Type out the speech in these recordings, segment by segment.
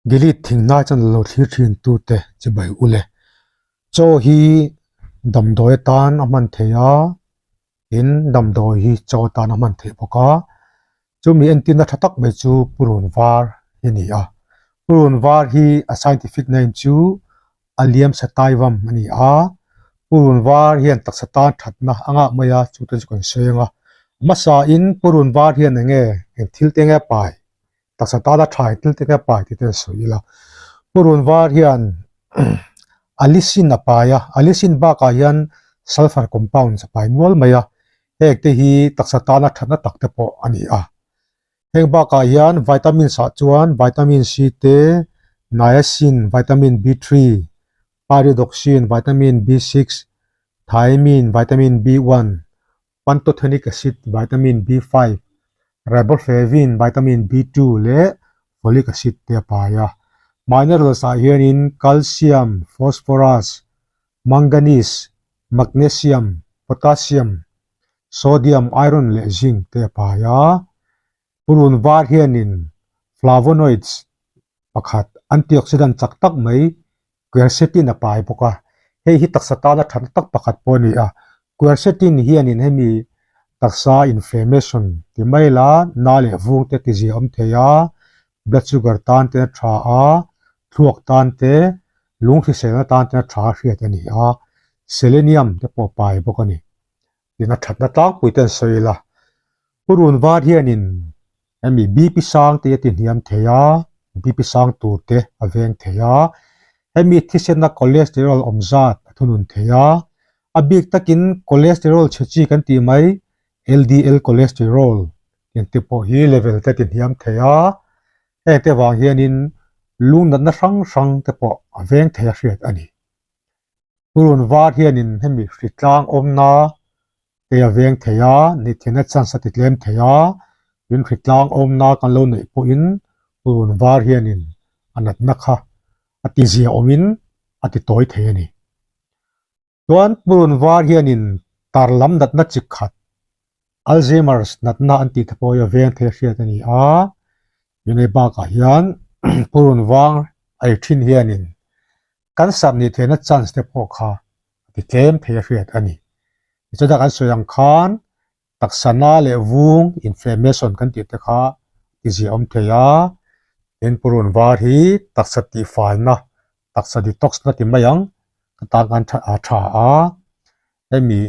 Gilead thinghnai chuan lo thlir thin tute chibai u le. Chaw hi damdawi atan a hman theih a, tin damdawi hi chaw atan a hman theih bawk a. Chumi entirna tha tak mai chu purun var hi a ni a. Purun var hi a scientific name chu Allium sativum a ni a. Purun var hian taksa tan thatna a ngah mai a, chu te chu kan sawi ang a. Hmasain purun var hian eng nge eng thil te nge pai Taksa tana tha eng thil te nge pai tih te an sawi ila. Purun var hian allicin a pai a, allicin bakah hian sulphur compounds a pai nual mai a, heng te hi taksa tana thatna tak te pawh a ni a. Heng bakah hian vitamins ah chuan vitamin C te, niacin, vitamin B3, pyridoxine, vitamin B6, thiamine, vitamin B1, Pantothenic acid, vitamin B5, riboflavin, vitamin B2 leh folic acid te a pai a. Minerals ah hianin calcium, phosphorus, manganese, magnesium, potassium, sodium, iron leh zinc te a pai a. Purun var hianin flavonoids pakhat antioxidant chak tak mai quercetin a pai bawk a, hei hi taksa tana that tak pakhat pawh a ni a, quercetin hianin hemi taksa inflammation ti mai la na leh vung te ti zia awm thei a, blood sugar tan te a tha a, thluak tan te, lung hriselna tan te a tha hriat a ni a, selenium te pawh a pai bawk a ni. Tina thatna tlangpui te an sawi la, purun var hianin Hemi BP sang te a ti hniam thei a, BP sang tur te a veng thei a, hemi thisenna cholesterol awm zat a thunun thei a, a bik takin cholesterol chhe chi kan tih mai LDL cholesterol tih te pawh hi level te a ti hniam thei a, heng te vang hianin lung natna hrang hrang te pawh a veng thei a hriat a ni. Purun var hianin hemi hritlang awmna te a veng thei a, nithina chance a ti tlem thei a, tin hritlang awmna kan lo neih pawhin purun var hianin a natna kha a ti zia awmin a ti tawi thei a ni. Chuan purun var hianin tar lam natna chi khat Alzheimer's natna an tih te pawh hi a veng thei a hriat a ni a, tunei bakah hian purun vang ei thin hianin Cancer nih theihna chance te pawh kha a ti tlem thei a hriat a ni. Tichuan kan sawi ang khan taksa na leh vung inflammation kan tih te kha ti zia awm thei a, tin purun var hi taksa tihfaina, taksa detox na ti mai ang ka tan khan a tha a, hemi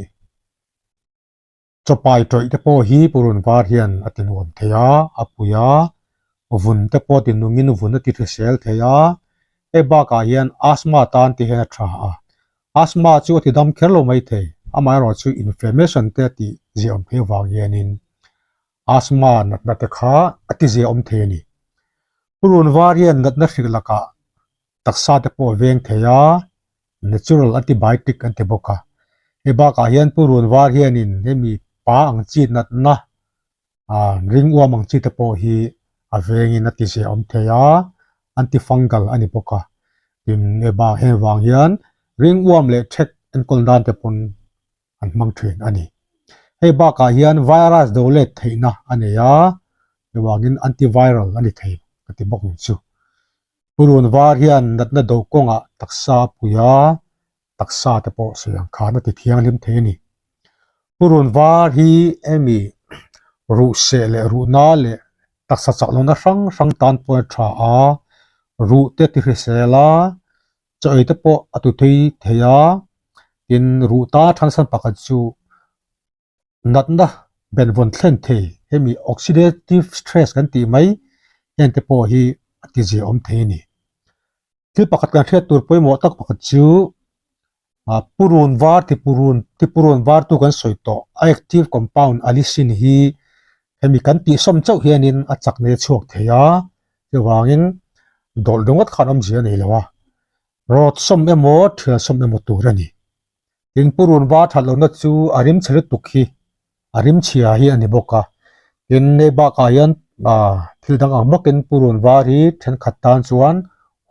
Chawpai tawih te pawh hi purun var hian a ti nuam thei a, a pui a, vun te pawh ti nungin vun a ti hrisel thei a, hei bakah hian asthma tan te hian a tha a, asthma chu a ti dam kher lo mai thei, amaherawhchu inflammation te a tih ziahawm thei avang hianin asthma natna te kha a ti ziahawm thei a ni. Purun var hian natna hrik lakah taksa te pawh a veng thei a, natural antibiotic an ti bawk a. Hei bakah hian purun var hianin hemi pa ang chi natna ah ringuam ang chi te pawh hi a vengin a ti zia awm thei a, antifungal a ni bawk a. Tin, hei bak heng vang hian ringuam leh ṭhek enkawl nan te pawn an hmang thin a ni. Hei bakah hian virus do let theihna a nei a, chuvangin antiviral a ni thei ka ti bawk ang chu. Purun var hian natna do kawngah taksa a pui a, taksa te pawh sawi ang khan a ti thianghlim thei a ni. Purun var hi hemi ruh seh leh ruhna leh taksa chak lohna hrang hrang tan pawh a tha a, ruh te ti hrisel a, chaw ei te pawh a tu thei thei a, tin ruh ta thansan pakhat chu natna benvawn thlen thei hemi oxidative stress kan tih mai heng te pawh hi a ti zia awm thei a ni. Thil pakhat kan hriat tur pawimawh tak pakhat chu ah purun var ti purun ti purun var tu kan sawi tawh a active compound allicin hi hemi kan tih sawm chauh hianin a chak nei a chhuak thei a chuvangin dawlh ringawt khan awmzia a nei lo a rawt sawm emaw thial sawm emaw tur a ni. Tin purun va that lohna chu a rim chhe lutuk hi a rim chhia hi a ni bawk a, tin hei bakah hian ah thil dang ang bawkin purun var hi thenkhat tan chuan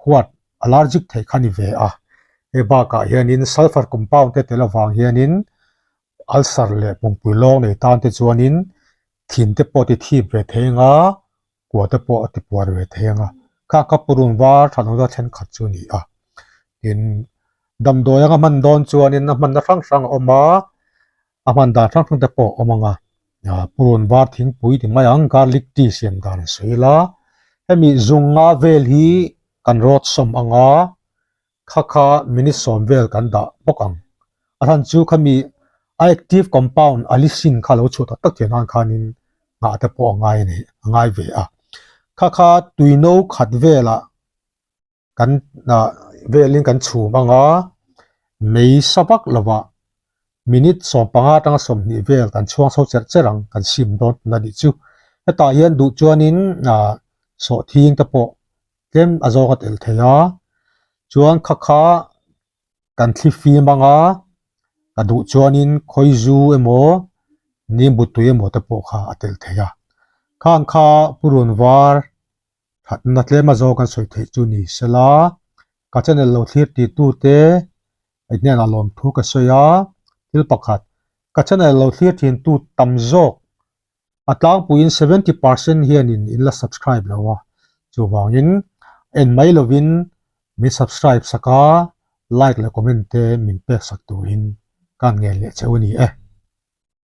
huat allergic theih kha a ni ve a, hei bakah hianin sulphur compound te tel avang hianin ulcer leh pumpui lawng nei tan te chuanin thin te pawh a ti thip ve thei ang a, kua te pawh a ti puar ve thei ang a. Kha kha purun var tha lo deuh thenkhat chu a ni a. Tin, damdawi anga hman dawn chuanin a hmanna hrang hrang a awm a, a hman dan hrang hrang te pawh a awm ang a. Purun var thingpui ti mai ang garlic tea siam dan an sawi ila. Hemi zung nga vel hi kan rawt sawm ang a, kha kha minute sawm vel kan dah bawk ang. A chhan chu khami a active compound allicin kha lo chhuah tak tak thei nan khanin nghah te pawh a ngai a ni a ngai ve a. Kha kha tui no khat velah kan ah velin kan chhum ang a, mei sa vak lovah minute 15 atanga 20 vel kan chhuang chho cherh cherh ang kan sim dawn tun a nih chu. Hetah hian duh chuanin ah sawhthing te pawh tlem a zawng a tel thei a chuan kha kha kan thli fim ang a ka duh chuanin khawi zu emaw nimbu tui emaw te pawh kha a tel thei a khang kha purun var thatna tlem a zawng kan sawi theih chu ni sela ka channel lo thlir tih tu te i hnenah lawmthu ka sawi a thil pakhat ka channel lo thlir thin tu tam zawk. A tlangpuiin 70% hianin in la subscribe lo a, chuvangin en mai lovin min subscribe sak a, like leh comment te min pek sak turin ka ngen leh cheu a ni e.